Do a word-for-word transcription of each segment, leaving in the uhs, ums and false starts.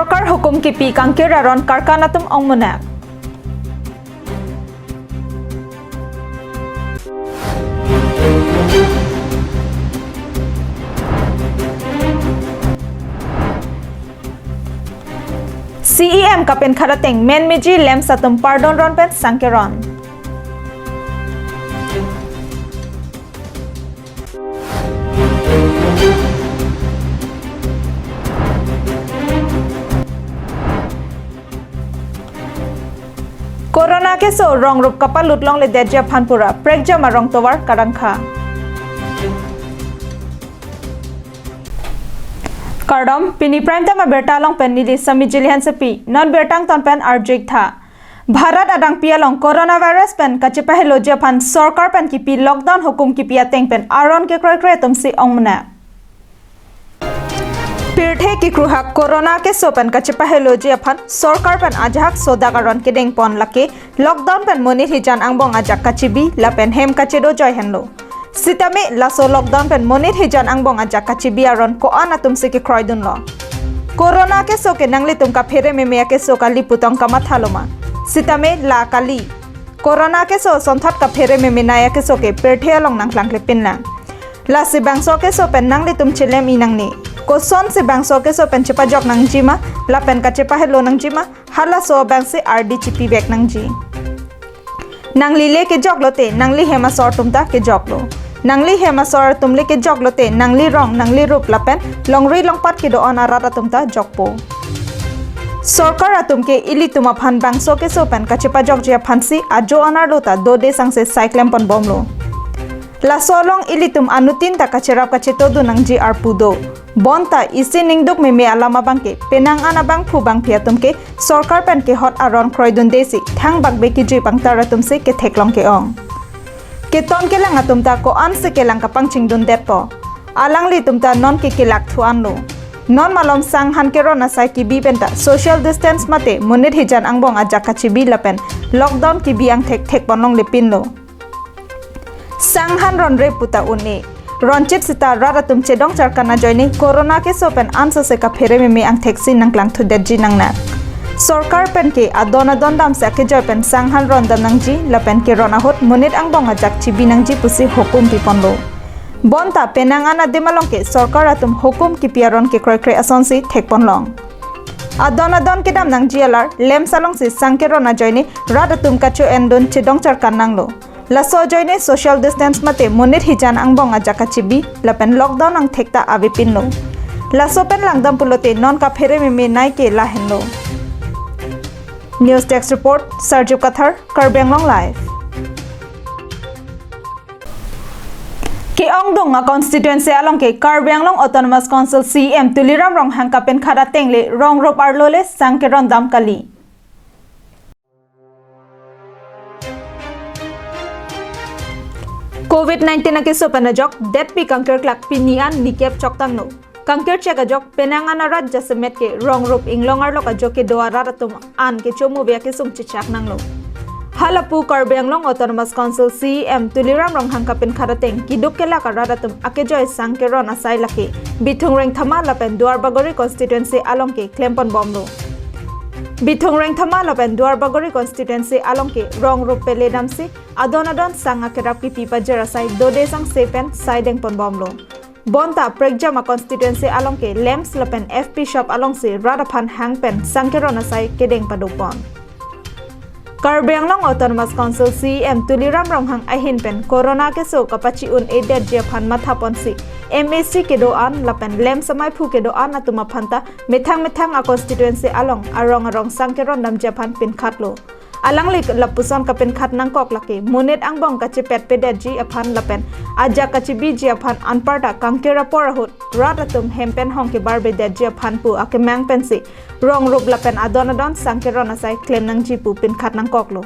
Sorkar hukum kipi kangkir aron karkan atum ongmunak. C E M kapinkhat ateng menmeji LAMPS atum pardon ron pen sangkeron. Corona keso rong rup kapalut longledetji aphan pura prekjam arong tovar karangkha. Kardom, pini Prime Time abirta along pen neli Sami Jilihan Sepi, non birta angton pen arju-ik tha. Bharat adangpi along coronavirus pen kachepaheloji aphan sorkar pen kipi lockdown hukum kipi ateng pen aron kekroikre atum si ongmunak. Pirthe kikruhak corona keso pen kachepaheloji aphan sorkar pen ajahak sodak aron kedengpon lake lockdown pen monit hijan angbong ajak kachebi lapen hem kachedojoi henlo. Sitame laso lockdown pen monit hijan angbong ajak kachebi aron ko-an atum si kekroidunlo. Corona keso ke nanglitum kaphere meme akeso kali pu tong kamathalo ma? Sitame la kali. Corona keso asonthot kaphere memenai akeso ke pirthe along nangklangklepinlang. Lasi bangso keso pen nanglitum chelem-i nangne. Kosonsi bangso keso pen chepajok nangji ma, lapen kachepahelo nangji ma, halaso abangsi ardi chipivek nangji. Nangli le kejoklote, nangli hem asor atum ta kejoklo. Nangli hem asor atum le kejoklote, nangli rong, nangli rup lapen longri longpat kedo-an arat atum ta jokpo. Sorkar atum ke ilitum aphan bangso keso pen kachepajokji aphansi ajo anerlo ta dode sangse sai klemponbomlo. Laso along ilitum anuttin ta kacherap kachetodun nangji arpu do. Bonta isi ningduk meme alam abang ke penang an abangphu bangphi atum ke sorkar pen kehot aron kroidundesi thangbak be kejui pangtar atum si ketheklong ke-ong. Keton kelang atum ta ko-ansi kelang kapangchingdundetpo. Alanglitum ta non ke kelak thu anlo. Non malom sanghan keron asai kibi penta social distance mate monit hijan angbong ajak kachebi lapen lockdown kibi angthek thekponlonglepinlo. Sanghan ronre puta un-e. Ronchit sita rat atum chedong charkan ajoine corona keso pen ansose kaphere meme angtheksi nangklangthudetji nangnak. Sorkar pen ke adon adon damsi akejoi pen sanghan rondam nangji lapen keron ahut monit angbong ajak chebi nangji pusi hukum piponlo. Bonta penang an adim along ke sorkar atum hukum kipi aron kekroikre asonsi thekponlong. Adon adon kedam nangji alar LAMPS alongsi sangkeron ajoine rat atum kacho-endun chedong charkan nanglo. Laso ajoine social distance mate monit hijan angbong ajak kachebi lapen lockdown angthek ta avepinlo. Laso pen langdam pulote non kaphere memenai ke lahenlo. News Desk Report, Sarjip Kathar, Karbi Anglong Live. Ke-ongdung a-constituency along ke Karbi Anglong Autonomous Council C E M Tuliram Ronghang kapinkhat ateng le rong rup arlo le sangkeron dam kali. Covid nineteen akeso pen ajok detpi kangkirklak pini an nikep choktangno. Kangkirchek ajok penang an arat jasemet ke rong rup inglong arlok ajok kedo arat atum an kechomuve akesung chechak nanglo. Halapu Karbi Anglong Autonomous Council C E M Tuliram Ronghang kapinkhat ateng keduk kelak arat atum akejoi sangkeron asai lake Bithung Rengthama lapen Duarbagori constituency along ke klemponbomlo. Bithung Rengthama lapen Duarbagori constituency along ke rong rup pele damsi adon adon sang akerap kipi pajir asai dode sangse pen sai dengponbomlo. Bonta prekjam a-constituency along ke LAMPS lapen F P shop alongsi rat aphan hang pen sangkeron asai kedeng padopon. Karbi Anglong Autonomous Council C E M Tuliram Ronghang ahin pen corona keso kapachi-un-edetji aphan mathaponsi M A C kedo-an lapen LAMPS amaiphu kedo-an atum aphanta methang methang a-constituency along arong arong sangkeron damji aphan pinkhatlo. Alangli lapuson kapinkhat nangkok lake monit angbong kachepetpedetji aphan lapen ajak kachebiji aphan anparta kangkir apor ahut rat atum hem pen hong kebarvedetji aphan pu akemang pensi rong rup lapen adon adon sangkeron asai klem nangji pu pinkhat nangkoklo.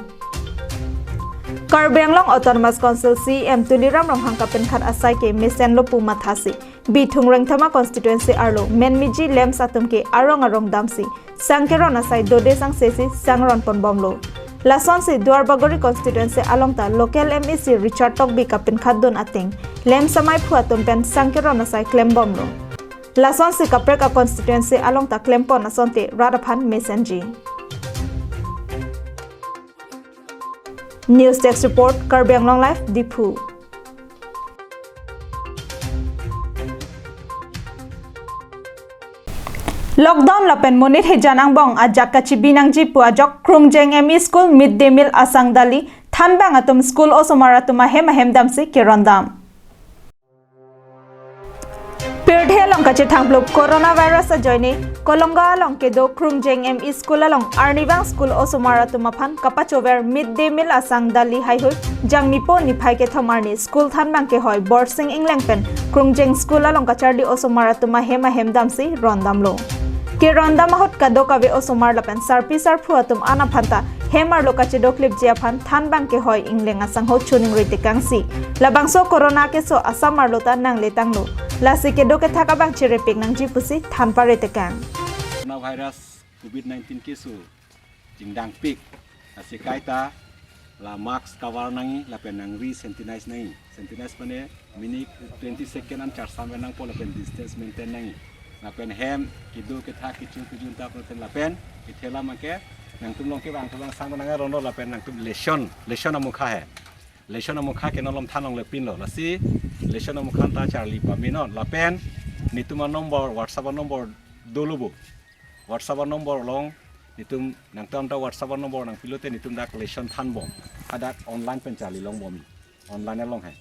Karbi Anglong Autonomous Council C E M Tuliram Ronghang kapinkhat asai ke mesenlo pu mathasi Bithung Rengthama constituency arlo menmeji LAMPS atum ke arong arong damsi sangkeron asai dode sangsesi sangronponbomlo. Lasonsi Duarbagori constituency along ta local M A C Richard Tokbi kapinkhatdun ateng LAMPS amaiphu atum pen sangkeron asai klembomlo. Lasonsi kaprek a constituency along ta klempon asonte rat aphan mesenji. News Desk Report, Karbi Anglong Live, Diphu. Lockdown lapen monit hijan angbong ajak kachibi nangji pu ajok Krungjeng M E School Mid Day Meal asang dali thanbang atum school osomar atum ahem ahem damsi kerondam. Pirthe along kachethangplup coronavirus ajoine Kolonga along kedo Krungjeng M E School along arnivang school osomar atum aphan kapachover Mid Day Meal asang dali haihui jangmipo niphai kethom arni school thanbang kehoi Borsing Engleng pen Krungjeng School along kacharli osomar atum ahem ahem damsi rondamlo. Kerondam ahut kadokave osomar lapen sarpi sarpo atum an aphan ta hem arlo kachedoklipji aphan thanbang kehoi Engleng asangho choningri tekangsi, labangso corona keso Assam arlo ta nangletanglo. Lasi kedo kethak abang cherepik nangji pusi than pare tekang. Corona virus covid nineteen keso chingdangpik. Lasi kaita la mask kavar nangji lapen nangri sanitize nangji. Sanitize mane minute twenty second an charsam nangpo lapen distance maintain nangji. Lapen hem kedo kethak kecho kejun ta lapen lapen ithela make nangtum along kevang kevang sang nang rono lapen nangtum lesson, lesson amukha he. Lesson amukha ke non malom than longle pinlo. Lasi lesson amukha ta charli pamenon lapen netum anumber, WhatsApp anumber dolo bo. WhatsApp anumber along netum nangtum ta WhatsApp anumber nangpilote netum dak lesson thanbom. Hadak online pen charli longbom. Online along he.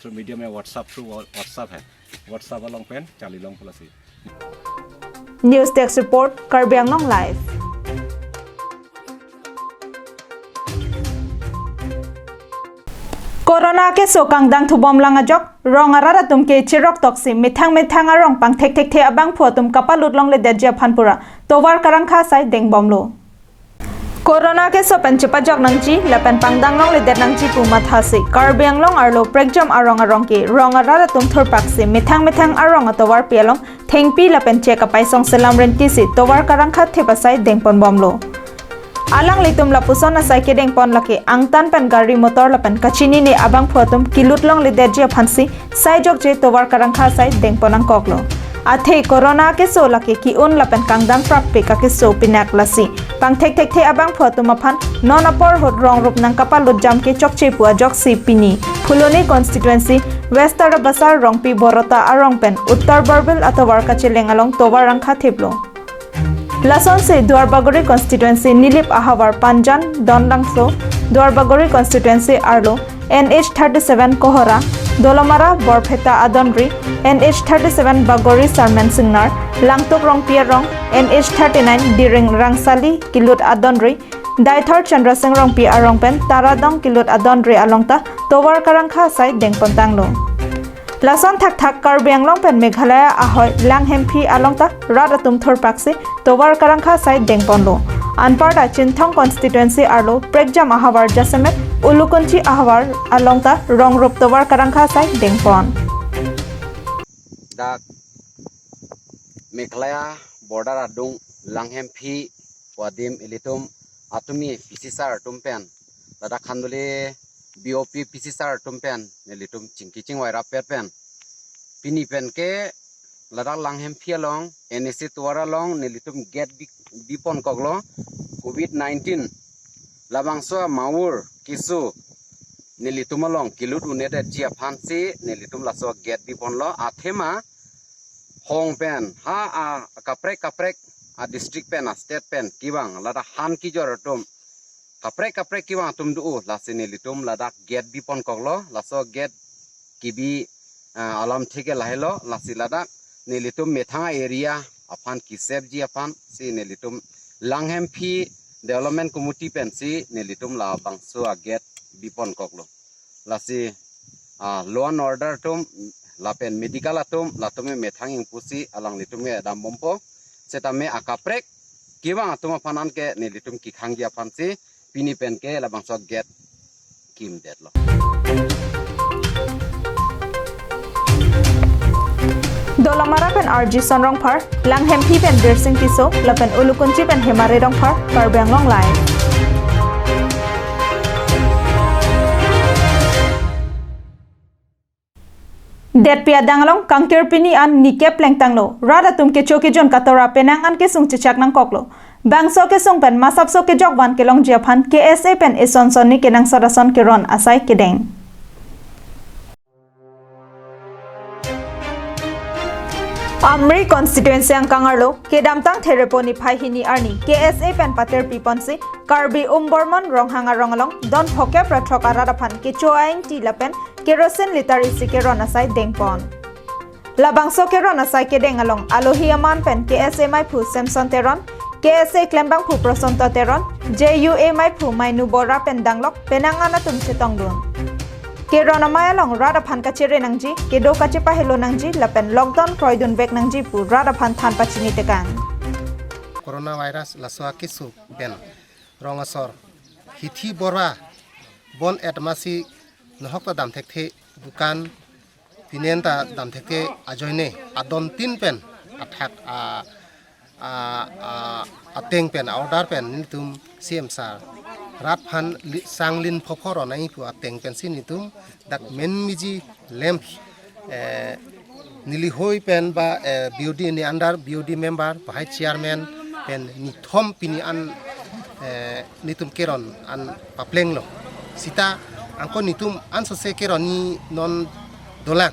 Through medium he WhatsApp, through Wha-, WhatsApp he. WhatsApp along pen charli longpo lasi. News Desk Report, Karbi Anglong Live. Corona keso kangdang thubom lang ajok, rong arat atum ke cherok toksi methang methang arong pangthek thekthe abangphu atum kapalut longledetji aphan pura tovar karangkha asai dengbomlo. Corona keso pen chepajok nangji lapen pangdang longledet nangji pu mathasi Karbi Anglong arlo prekjam arong arong ke rong arat atum thurpaksi methang methang arong atovarpi along thengpi lapen chek apaisong selam rentisi tovar karangkha thip asai dengponbomlo. Alanglitum lapuson asai kedengpon lake angtan pen gari motor lapen kachinine abangphu atum kilut longledetji aphansi sai jokje tovar karangkha asai dengpon nangkoklo. Athe corona keso lake ki-un lapen kangdang prapik akeso pinak lasi pangthek thekthe abangphu atum aphan non apor ahut rong rup nangkapalut jam ke chokche pu ajoksi pini Phuloni constituency West Tarabasar Rongpi Borota arong pen Uttar Borbil atovar kacheleng along tovar rangkha thiplo. Lasonsi Duarbagori constituency Nilip ahavar Panjan, Donlangso, Duarbagori constituency arlo N H thirty-seven Kohora, Dolamara Borpheta adonri, N H thirty-seven Bagori Sarmen Singnar, Langtuk Rongpi arong, N H thirty-nine Diring Rangsali kilut adonri, Daithor Chandra Singh Rongpi arong pen Taradong kilut adonri along ta tovar karangkha asai dengpontanglo. Lason thakthak Karbi Anglong pen Meghalaya ahoi Langhemphi along ta rat atum thurpaksi tovar karangkha asai dengponlo. Anparta Chinthong constituency arlo prekjam ahavar jasemet Ulukunchi ahavar along ta rong rup tovar karangkha asai dengpon. Dak Meghalaya border adung Langhemphi pu adim ilitum atumi P C sir atum pen ladak Khanduli B O P P C sir atum pen nelitum chingki chingvai rappet pen pini pen ke ladak Langhemphi along N S C tovar along nelitum gate bi, biponkoklo covid nineteen labangso amaur keso nelitum along kilut un-edetji aphansi nelitum laso gate biponlo. Athema hong pen ha a kaprek kaprek a district pen a state pen kevang ladak han kejor atum kaprek kaprek kevang atum do lasi nelitum ladak gate biponkoklo. Laso gate kebi, ah, alamthe ke lahelo. Lasi ladak nelitum methang area aphan ke-safeji aphansi nelitum Langhemphi Development Committee pensi nelitum labangso a gate biponkoklo. Lasi, ah, law and order atum lapen medical atum latum methang ingpusi alanglitum kedambompo. Setame a kaprek kevang atum aphan anke nelitum kekhangji aphansi pini pen ke labangso gate kimdetlo. Dolamara pen R G Son Rongphar, Langhemphi pen Birsing Tisso, lapen Ulukunchi pen Hemari Rongphar, Karbi Anglong Live. Detpi adang along kangkir pini an nike plengtanglo, rat atum kecho kejun katora penang an kesung chechak nangkoklo. Bangso kesung pen masapso kejokvan kelongji aphan K S A pen eson son ni kenangsot ason keron asai kedeng. Amri constituency angkang arlo kedamtang Therepo niphai hini arni K S A pen patir piponsi Karbi Umbormon Ronghang arong along don phokep ra throk arat aphan kecho a-ingti lapen kerosene litre isi keron asai dengpon. Labangso keron asai kedeng along alohi aman pen K S A maiphu Samson Teron, K S A klembangphu Prosanto Teron, J U A maiphu Mainu Bora pen danglok penang an atum chetongdun. Keron amei along rat aphan kachere nangji, kedo kachepahelo nangji lapen lockdown kroidunvek nangji pu rat aphan than pachini tekang. Coronavirus laso akesung pen rong asor hithi bora bon et masi nohok ta dam thekthe, dukan pinen ta dam thekthe ajoine adon tin pen athak a, a, a, ateng pen a-order pen nelitum C M sir rat aphan li, sang lin phopho ronai pu ateng pensi nelitum dak men miji lamps, eh, neli hoi pen ba, eh, B O D ni under B O D member, bahai chairman pen nithom pini an, eh, nelitum keron an paplenglo. Sita angko nelitum ansose keron ni non dolang.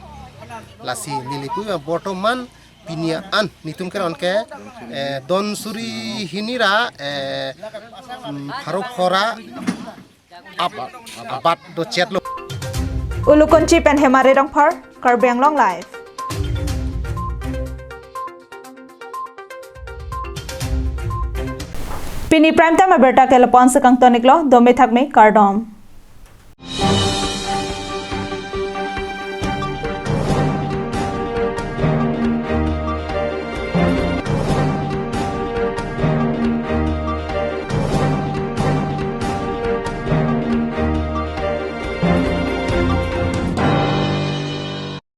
Lasi neli pu bortoman pini an nelitum keron ke, eh, don suri hini ra, eh, mm, pharo phora ap, abat do chetlo. Ulukunchi pen Hemare Rongphar, Karbi Anglong Live. Pini prime time abirta ke lapu-an si kangtoniklo, dome thakme, kardom.